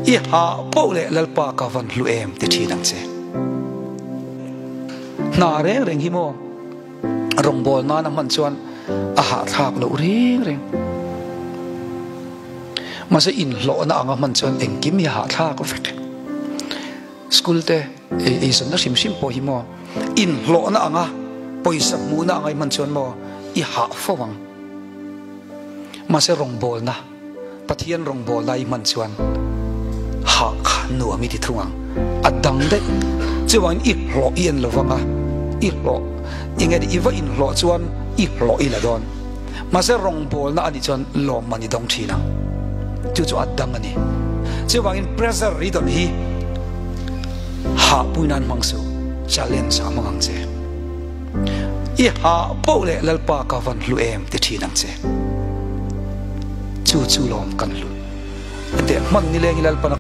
I hah poh leh Lalpa ka van hlu em ti thin ang che. Hna reng reng hi maw rawngbawl nana hman chuan a hahthlak loh reng reng. Mahse inhlawhna anga hman chuan engkim hi a hahthlak vek. School te eizawnna hrim hrim pawh hi maw inhlawhna anga pawisa hmuhna anga i hman chuan maw i hah fo ang. Mahse rawngbawlna, Pathian rawngbawlna i hman chuan hah kha nuam i ti thung ang. A dang daih. Chuvangin i hlawh i en lovang a, i hlawh enge i va inhlawh chuan i hlawh i la dawn. Mahse rawngbawlna a nih chuan lawmman i dawng thin ang. Chu chu a dang a ni. Chuvangin pressure i dawn hi hahpui nan hmang suh, challenge a hmang ang che. I hah poh leh Lalpa ka van hlu em ti thin ang che. Chu chu lawm kan hlut. Hetiang hman nileng i Lalpan a.